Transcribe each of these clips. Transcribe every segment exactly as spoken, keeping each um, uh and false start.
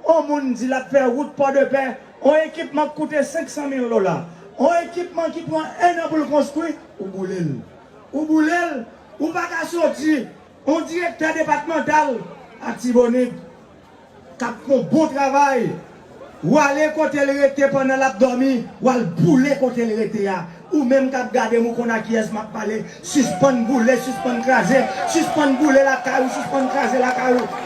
On moun di l ap fè wout Pòdepè, on ekipman k koute senk san mil dola, on ekipman ki pran en an pou l konstwi, ou boule l. Ou boule l, ou pa ka soti, on direktè depatmantal Atibonit k ap fè on bon travay, w ale kote l rete pandan l ap dòmi, w al boule kote l rete a. Ou menm k ap gade m, ou konn a kiyès m ap pale. Sispann boule, sispann kraze, sispann boule lakay ou, sispann kraze lakay ou.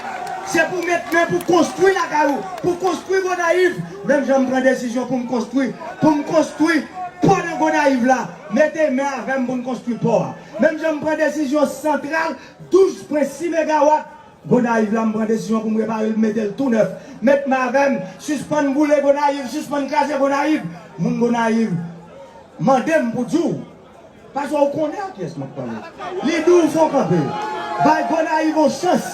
Se pou met men pou konstwi lakay ou, pou konstwi Gonayiv. Menm jan m pran desizyon pou m konstwi, pou m konstwi pò nan Gonayiv la, mete men avè m pou n konstwi pò a. Menm jan m pran desizyon santral douz pwen sis megawat, Gonayiv la, m pran desizyon pou m repare l, m mete l tou nèf. Met men avè m, sispann boule Gonayiv, sispann kraze Gonayiv. Moun Gonayiv, mande m pou di w, paske w konnen a kiyès m ap pale. Li di w fò kanpe. Bay Gonayiv yon chans.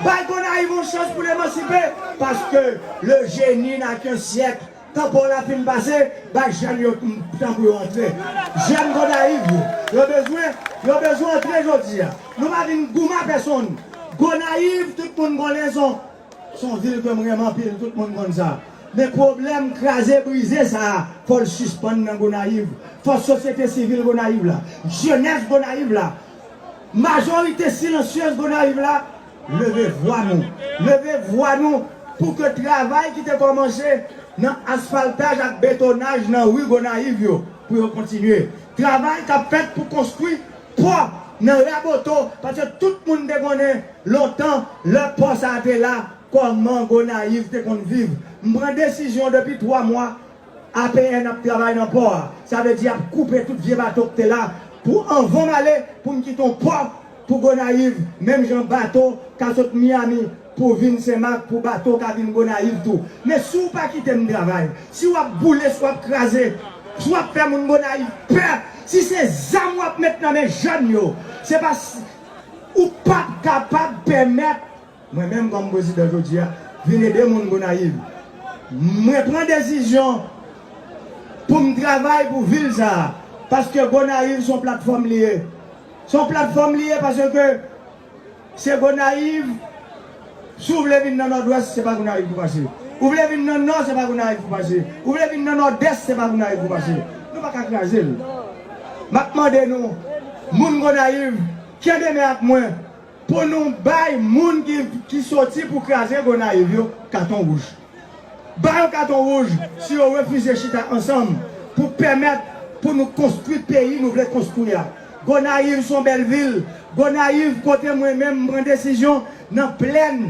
Bay Gonayiv yon chans pou l emansipe. Paske le génie n'a qu'un siècle. Tan pa w la fin pase, bay jèn yo tan pou yo antre. Jèn Gonayiv yo, yo bezwen, yo bezwen antre jodi a. Nou pa vin goumen a pèsonn. Gonayiv, tout moun konnen se yon, se yon vil ke m renmen anpil, tout moun konn sa. Men pwoblèm kraze brize sa a, fò l sispann nan Gonayiv. Fò sosyete sivil Gonayiv la, jenès Gonayiv la, majorite silansyez Gonayiv la, leve vwa nou. Leve vwa nou pou ke travay ki te kòmanse nan asfaltaj ak betonaj nan ri Gonayiv yo, pou yo kontinye. Travay k ap fèt pou konstwi pò nan Raboto, paske tout moun te konnen lontan, lè pò sa a te la, kòman Gonayiv te konn viv. M pran desizyon depi twa mwa, A P N ap travay nan pò a. Sa vle di y ap koupe tout vye bato k te la. Pou anvan m ale, pou m kite yon pò pou Gonayiv, menm jan bato ka sot Miami pou vin Senmak, pou bato ka vin Gonayiv tou. Men si w pa kite m travay, si w ap boule, si w ap kraze, si w ap fè moun Gonayiv pè, si se zam w ap met nan men jèn yo, se pa s-, ou p ap kapab pèmèt mwen menm kòm prezidan jodi a, vin ede moun Gonayiv. Mwen pran desizyon pou m travay pou vil sa a, paske Gonayiv se yon platfòm li ye. Se yon platfòm li ye paske se Gonayiv, si w vle vin nan Nòdwès, se pa Gonayiv pou pase. Ou vle vin nan Nò, se pa Gonayiv pou pase. Ou vle vin nan Nòdès, se pa Gonayiv pou pase. Nou pa ka kraze l. M ap mande nou, moun Gonayiv, kenbe men ak mwen, pou nou bay moun ki, ki soti pou kraze Gonayiv yo katon wouj. Ba yo katon wouj si yo refize chita ansanm pou pèmèt pou nou konstwi peyi nou vle konstwi a. Gonayiv se yon bèl vil. Gonayiv kote mwen menm m pran desizyon nan plèn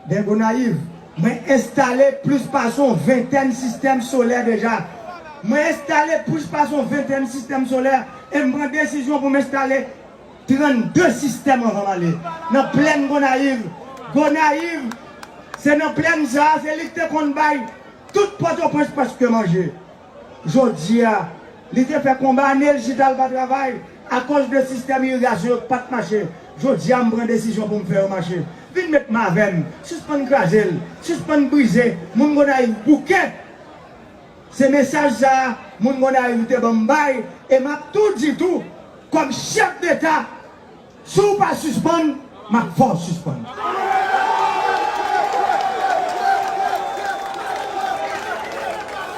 dè Gonayiv. Mwen enstale plis pase yon ventèn sistèm solè deja. Mwen enstale plis pase yon ventèn sistèm solè e m pran desizyon pou m enstale trannde sistèm anvan m ale. Nan plèn Gonayiv. Gonayiv, se nan plèn sa a, se li k te konn bay tout Pòtoprens prèske manje. Jodi a, li te fè konba ane l chita l pa travay akoz de sistèm irigasyon yo k pa t mache. Jodi a, m pran desizyon pou m fè yo mache. Vin met men avè m, sispann kraze l, sispann brize, moun Gonayiv bouke. Se mesaj sa a, moun Gonayiv te ban m bay, e m ap tou di tou, kòm chèf deta, si w pa sispann, m ap fè w sispann.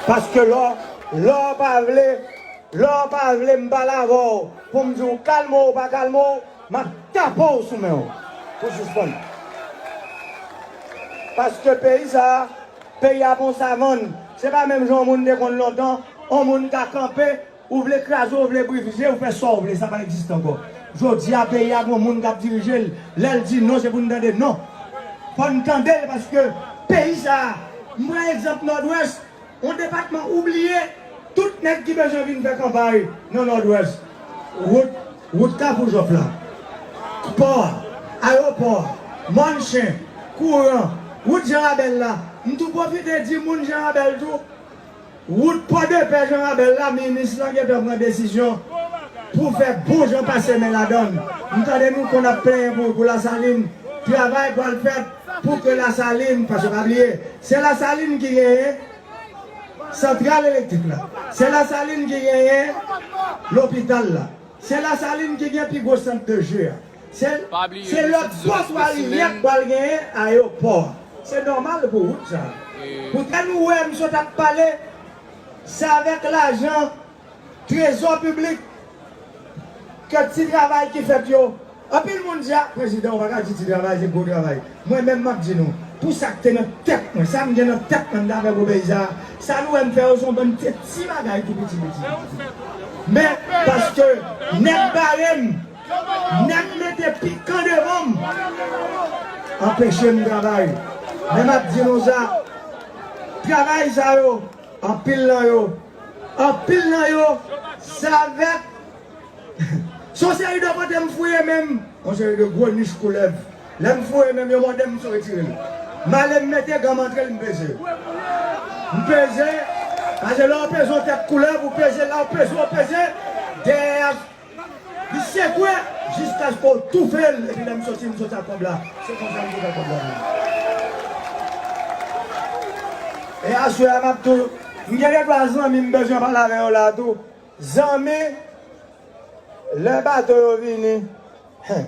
Paske lè w, lè w pa vle, lè w pa vle m pale avè w pou m di w kalme w ou pa kalme w, m ap tape w sou men w pou w sispann. Paske peyi sa a, peyi a pa yon savann. Se pa menm jan yon moun te konn lontan, yon moun ka kanpe, ou vle kraze, ou vle brize, ou fè sa w vle, sa pa egziste ankò. Jodi a, peyi a gon moun k ap dirije l. Lè l di non, se pou n tande non. Fò n tande l paske peyi sa a, m pran egzanp Nòdwès, yon depatman oubliye, tout nèg ki bezwen vin fè kanpay nan Nòdwès. Wout, wout Kafou Jòf la, pò a, ayewopò a, Mòn Chen, kouran, wout Jan Rabèl la. M tou pwofite di moun Jan Rabèl tou, wout Pòdepè Jan Rabèl la, minis lan gentan pran desizyon pou fè bon jan pase men ladan l. M tande nou konn ap plenyen pou, pou Lasalin. Travay pral fèt pou ke Lasalin, paske pa bliye, se Lasalin ki genyen santral elektrik la. Se Lasalin ki genyen lopital la. Se Lasalin ki gen pi gwo sant de jeu a. Se, se lòt bò swa rivyè k pral genyen ayewopò a. Se nòmal pou wout sa. Poutèt nou wè m sot ap pale, se avèk lajan trezò piblik ke ti travay ki fèt yo. Anpil moun di, "A, prezidan, ou pa ka di ti travay, se gwo travay." Mwen menm, m ap di nou, pou sa k te nan tèt mwen, sa m gen nan tèt mwen, m ta fè pou peyi sa a, sa nou wè m fè yo, se yon bann ti, ti bagay tou piti, piti, piti. Men, paske nèg bare m, nèg mete pikan devan m, anpeche m travay. Men m ap di nou sa, travay sa yo, anpil nan yo, anpil nan yo, se avèk, se yon seri de kote m fouye men m, yon seri de gwo nich koulèv. Lè m fouye men m, yo mòde m, m sou retire l. M ale, m mete gan, m antre l, m peze. M peze, paske lè w peze yon tèt koulèv, ou peze la, ou peze, ou peze, dèyè a, li sekwe jiskaske w toufe l, epi lè m soti, m soti ak kòb la. Se konsa m te fè kòb la vini. E aswè a, m ap tou, m gen de twa zanmi m bezwen pale avè yo la tou. Zanmi, lè bato yo vini, hen,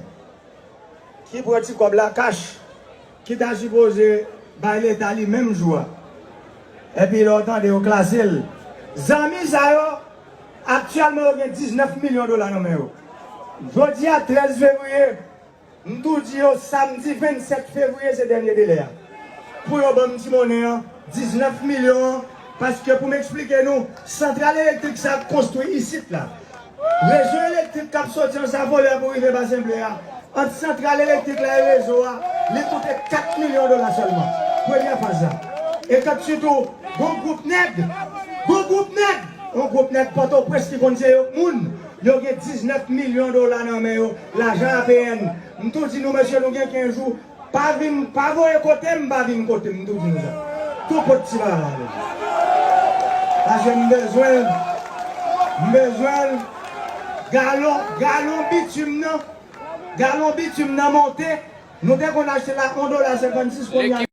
ki pran ti kòb la kach, ki ta sipoze bay Leta li menm jou a. Epi lè w tande yo klase l. Zanmi sa yo, aktyèlman yo gen diznèf milyon dola nan men yo. Jodi a, trèz fevriye, m tou di yo, samdi vennsèt fevriye se dènye delè a. Pou yo ban m ti monnen an, diznèf milyon an, paske pou m eksplike nou, santral elektrik sa k konstwi isit la, rezo elektrik k ap soti an Safolè pou rive Basen Ble a, ant santral elektrik la e rezo a, li koute kat milyon dola sèlman. Premyè faz la. E kat sitou, gon gwoup nèg, gon gwoup nèg, yon gwoup nèg Pòtoprens ki konn se yo k moun, yo gen diznèf milyon dola nan men yo, lajan A P N. M tou di nou, mesye, nou gen kenz jou, pa vin, pa voye kote m, pa vin kote m, m tou di nou sa. Tou kot ti bagay la ale. Paske m bezwen l, m bezwen l. Galon, galon bitim nan, galon bitim nan monte. Nou te konn achte l a yon dola senkannsis, kounye a